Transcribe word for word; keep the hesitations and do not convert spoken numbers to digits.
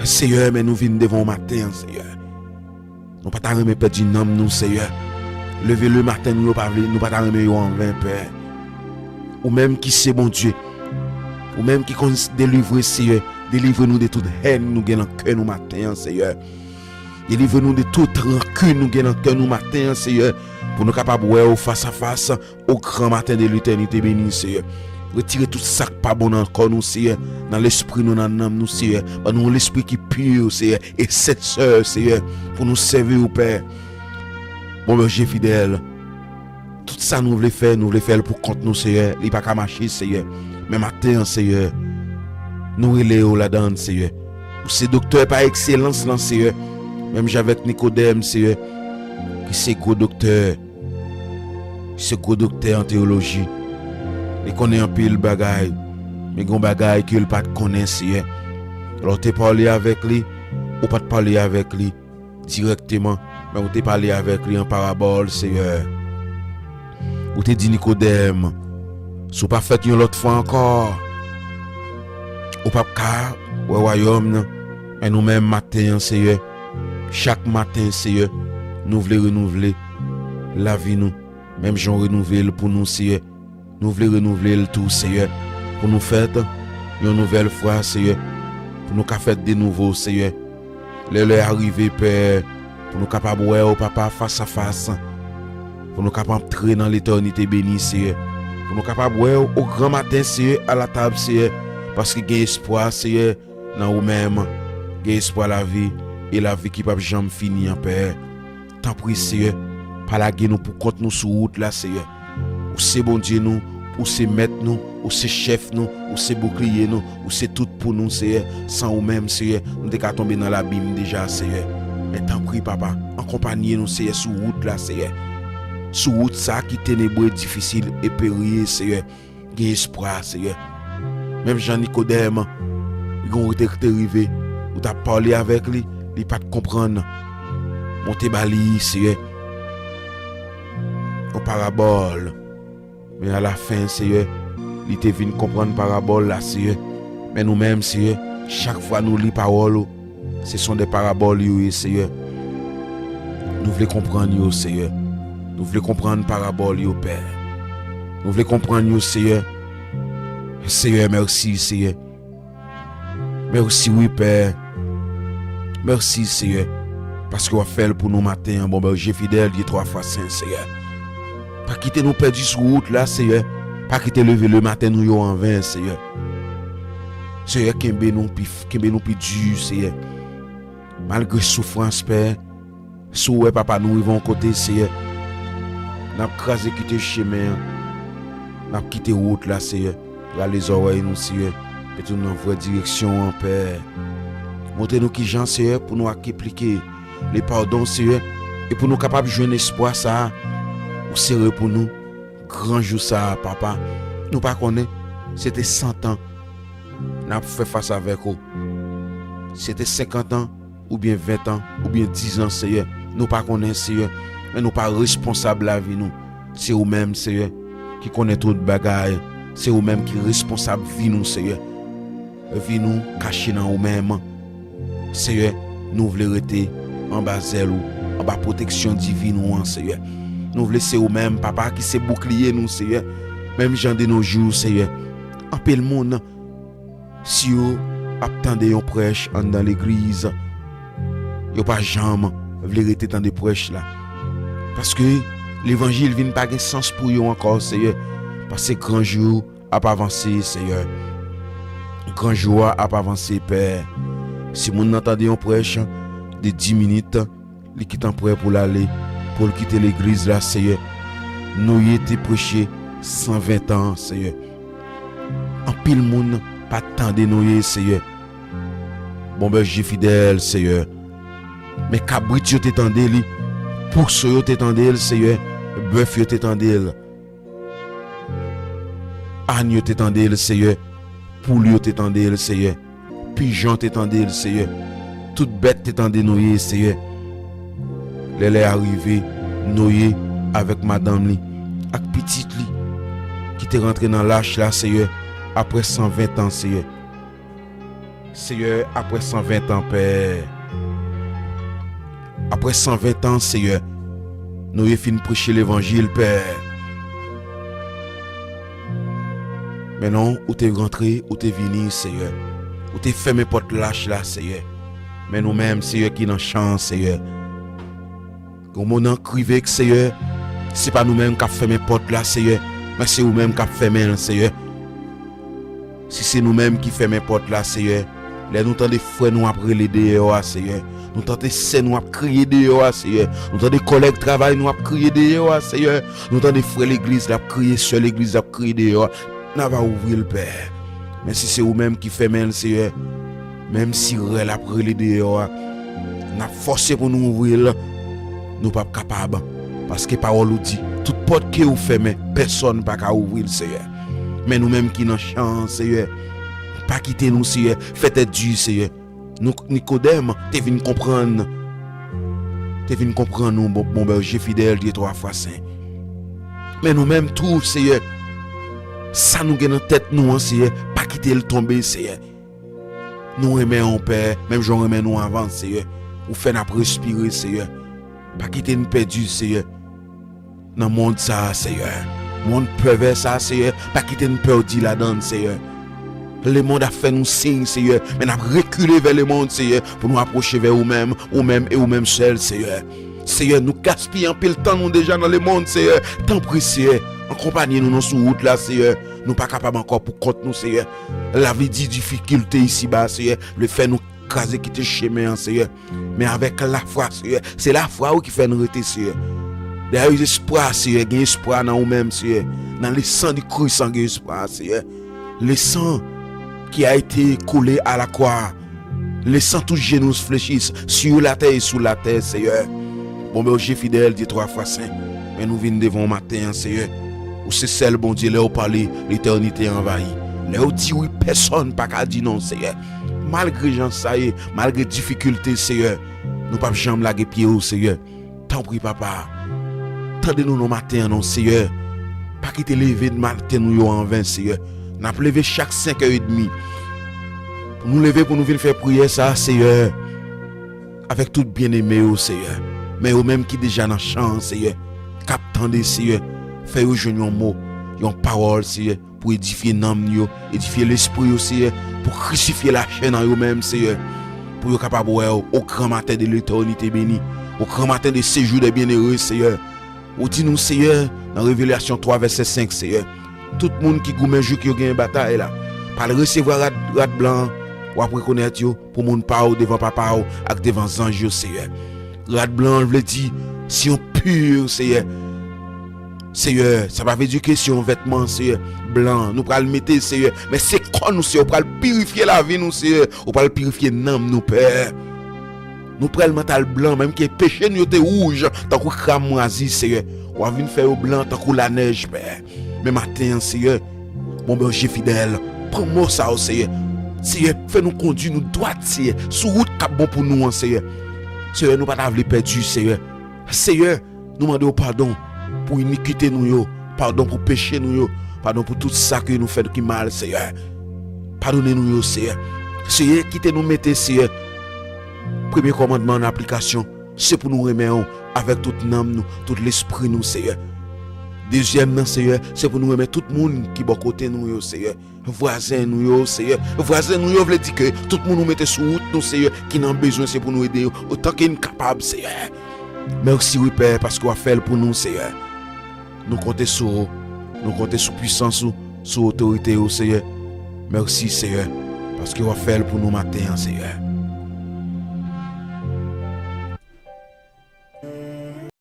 Seyè, men nou vin devan w maten an, Seyè. Nou pa ta renmen pèdi nanm nou, Seyè. Leve le maten nou yo pa vle, nou pa ta renmen yo anven, Pè. Ou menm ki se Bondye, ou menm ki konn s-, delivre, Seyè, delivre nou de tout hèn nou gen nan kè nou maten an, Seyè. Delivre nou de tout rankin nou gen nan kè nou maten an, Seyè, pou nou kapab wè w fas a fas, o gran maten de letènite beni, Seyè. Retire tout sa k pa bon nan kò nou, Seyè, nan lespri nou, nan nanm nou, Seyè. Ban nou yon lespri ki pi, Seyè, e sensè, Seyè, pou nou sèvi w, Pè. Bon, Bondye fidèl, tout sa nou vle fè, nou vle fè l pou kont nou, Seyè. Li pa ka mache, Seyè. Men maten an, Seyè, nou rele w ladan l, Seyè. Ou se doktè pa ekselans lan, Seyè. Menm jan avèk Nikodèm, Seyè, ki se gwo doktè, se gwo doktè an teyoloji. Li konnen anpil bagay, men gen bagay ke l pa t konnen, Seyè. Lè w te pale avèk li, ou pa t pale avèk li dirèkteman, men ou te pale avèk li an parabòl, Seyè. Ou te di Nikodèm, si w pa fèt yon lòt fwa ankò, ou p ap ka wè wayòm nan. Men nou menm maten an, Seyè, chak maten, Seyè, nou vle renouvle lavi nou, menm jan w renouvle l pou nou, Seyè. Nou vle renouvle l tou, Seyè, pou nou fèt yon nouvèl fwa, Seyè, pou nou ka fèt de nouvo, Seyè. Lè lè a rive, Pè, pou nou kapab wè w, Papa, fas a fas, pou nou kapab antre nan letènite beni, Seyè, pou nou kapab wè w o gran maten, Seyè, alatab, Seyè, paske gen espwa, Seyè, nan ou menm, gen espwa lavi, e lavi ki p ap janm fini an, Pè. Tanpri, Seyè, pa lage nou pou kont nou sou wout la, Seyè. Ou se Bondye nou, ou se mèt nou, ou se chèf nou, ou se boukliye nou, ou se tout pou nou, Seyè. San ou menm, Seyè, nou te ka tonbe nan labim deja, Seyè. Men tanpri, Papa, akonpanye nou, Seyè, sou wout la, Seyè. Sou wout sa ki tenebre, difisil e perye, Seyè. Gen espwa, Seyè. Menm jan Nikodèm, li gen yon kote ki te rive, ou t ap pale avèk li, li pa t konprann. Monte ba li, Seyè, yon parabòl. Men alafen, Seyè, li te vin konprann parabòl la, Seyè. Men nou menm, Seyè, chak fwa nou li pawòl ou, se son de parabòl yo ye, Seyè. Nou vle konprann yo, Seyè. Nou vle konprann parabòl yo, Pè. Nou vle konprann yo, Seyè. Seyè, mèsi, Seyè. Mèsi, wi, Pè. Mèsi, Seyè. Paske w ap fè l pou nou maten an, bon Bondye fidèl, Dye twa fwa sen, Seyè. Pa kite nou pèdi sou wout la, Seyè. Pa kite leve le maten nou yo anven, Seyè. Seyè, kenbe nou pi f-, kenbe nou pi di, Seyè. Malgre soufrans, Pè, si w wè, Papa, nou rive yon kote, Seyè, n ap kraze kite chemen an. N ap kite wout la, Seyè. Rale zòrèy nou, Seyè. Mete nou nan vrè direksyon an, Pè. Montre nou kijan, Seyè, pou nou aplike le padon, Seyè, e pou nou kapab jwenn espwa sa a ou sere pou nou. Gran jou sa a, Papa, nou pa konnen, se te san tan n ap fè fas avèk ou. Se te senkant an, oubyen ven an, oubyen diz an, Seyè. Nou pa konnen, Seyè, men nou pa responsab lavi nou. Se ou menm, Seyè, ki konnen tout bagay. Se ou menm ki responsab vi nou, Seyè. Vi nou kache nan ou menm. Seyè, nou vle rete anba zèl ou, anba pwoteksyon divin ou an, Seyè. Nou vle se ou menm, Papa, ki se boukliye nou, Seyè. Menm jan de nos jours, Seyè. Anpil moun, si yo ap tande yon prèch anndan legliz, yo pa janm vle rete tande prèch la. Paske levanjil vin pa gen sans pou yo ankò, Seyè. Paske gran jou ap avanse, Seyè. Gran jou a ap avanse, Pè. Si moun nan tande yon prèch de dis minit, li gentan prè pou l ale, pou l kite legliz la, Seyè. Noye te preche san ven tan, Seyè. Anpil moun pa t tande Noye, Seyè. Bon, bèje fidèl, Seyè. Men kabrit yo te tande li, pouso yo te tande l, Seyè. Bèf yo te tande l. Àn yo te tande l, Seyè. Poul yo te tande l, Seyè. Pijon te tande l, Seyè. Tout bèt te tande Noye, Seyè. Lè lè a rive, Noye avèk madanm li ak pitit li ki te rantre nan lach la, Seyè, apre san ven tan, Seyè. Seyè, apre san ven tan, Pè. Apre san ven tan, Seyè, nou ye fin preche levanjil, Pè. Men non, ou te rantre, ou te vini, Seyè. Ou te fèmen pòt lach la, Seyè. Men nou menm, Seyè, ki nan chan an, Seyè. Yon moman k rive k, Seyè, se pa nou menm k ap fèmen pòt la, Seyè, men se ou menm k ap fèmen l, Seyè. Si se nou menm ki fèmen pòt la, Seyè, lè nou tande frè nou ap rele deyò a, Seyè, nou tande sè nou ap kriye deyò a, Seyè, nou tande kòlèg travay nou ap kriye deyò a, Seyè, nou tande frè legliz la ap kriye, sè legliz la ap kriye deyò a, n a va ouvri l, Pè. Men si se ou menm ki fèmen l, Seyè, menm si rèl ap rele deyò a, n ap fòse pou nou ouvri l, nou p ap kapab. Paske pawòl ou di, tout pòt ke ou fèmen, pèsòn pa ka ouvri l, Seyè. Men nou menm ki nan chan an, Seyè, pa kite nou, Seyè, fè tèt di, Seyè. Nou, Nikodèm te vin konprann, te vin konprann nou, bon, bon bèje fidèl, Dye twa fwa sen. Men nou menm tou, Seyè, sa nou gen nan tèt nou an, Seyè, pa kite l tonbe, Seyè. Nou renmen w, Pè, menm jan w renmen nou anvan, Seyè. Ou fè n ap respire, Seyè. Pa kite n pèdi, Seyè. Nan mond sa a, Seyè. Mond pèvè sa a, Seyè. Pa kite n pèdi ladan l, Seyè. Lemonn ap fè nou siy, Seyè, men n ap rekile vè lemonn, Seyè, pou nou apwoche vè ou menm, ou menm e ou menm sèl, Seyè. Seyè, nou gaspiye anpil tan nou deja nan lemonn, Seyè. Tanpri, Seyè, akonpanye nou nan sou wout la, Seyè. Nou pa kapab ankò pou kont nou, Seyè. Lavi di difikilte isiba, Seyè. Vle fè nou kraze kite chemen an, Seyè. Men avèk lafwa, Seyè, se lafwa ou ki fè n rete, Seyè. Dayè, espwa, Seyè, gen espwa nan ou menm, Seyè. Nan le sang de Christ, gen espwa, Seyè. Le sang qui a été coulé à la croix. Le sang tout genou fléchisse sur la terre et sous la terre, Seyè. Bon, bèje fidèl, Dye twa fwa sen. Men nou vin devan w maten an, Seyè. Ou se sèl Bondye, lè w pale, letènite anvayi. Lè w di wi, pèsòn pa ka di non, Seyè. Malgre jan sa ye, malgre difikilte, Seyè, nou p ap janm lage pye w, Seyè. Tanpri, Papa, tande nou nan maten an non, Seyè. Pa kite leve maten nou yo an ven, Seyè. N ap leve chak senk è edmi. Pou nou leve, pou nou vin fè priyè sa a, Seyè. Avèk tout byeneme yo, Seyè. Men yo menm ki deja nan chan an, Seyè. K ap tande, Seyè. Fè yo jwenn yon mo, yon pawòl, Seyè, pou edifye nanm yo, edifye lespri yo, Seyè, pou krisifye lachè nan yo menm, Seyè, pou yo kapab wè w, au grand matin de l'éternité bénie, au grand matin de séjour des bienheureux, Seyè. Ou di nou, Seyè, nan Revelasyon twa, vèsè senk, Seyè, tout moun ki goumen jouk yo genyen batay la, pral resevwa rad, rad blan an, w ap rekonèt yo pou moun pa w devan Papa w ak devan zanj yo, Seyè. Rad blan an vle di, se yon pur, Seyè. Seyè, sa pa vle di ke se yon vètman, Seyè, blan nou pral mete, Seyè. Men se kò nou, Seyè, ou pral pirifye lavi nou, Seyè. Ou pral pirifye nanm nou, Pè. Nou pral mantal blan, menm ke peche nou yo te wouj, tankou kramwazi, Seyè. W a vin fè yo blan tankou lanèj, Pè. Men maten an, Seyè, bon bèje fidèl, pran mo sa yo, Seyè. Seyè, fè nou kondi nou dwat, Seyè, sou wout k ap bon pou nou an, Seyè. Seyè, nou pa ta vle pèdi, Seyè. Seyè, nou mande w padon pou inikite nou yo, padon pou peche nou yo, padon pou tout sa ke nou fè ki mal, Seyè. Padone nou yo, Seyè. Seyè, kite nou mete, Seyè, premye kòmandman an aplikasyon. Se pou nou renmen w avèk tout nanm nou, tout lespri nou, Seyè. Dezyèm nan, Seyè, se pou nou renmen tout moun ki bò kote nou yo, Seyè. Vwazen nou yo, Seyè. Vwazen nou yo vle di ke tout moun ou mete sou wout nou, Seyè, ki nan bezwen, se pou nou ede yo otan ke n kapab, Seyè. Mèsi, wi, Pè, paske w ap fè l pou nou, Seyè. Nou konte sou ou. Nou konte sou pwisans ou, sou otorite ou, Seyè. Mèsi, Seyè, paske w ap fè l pou nou maten an, Seyè.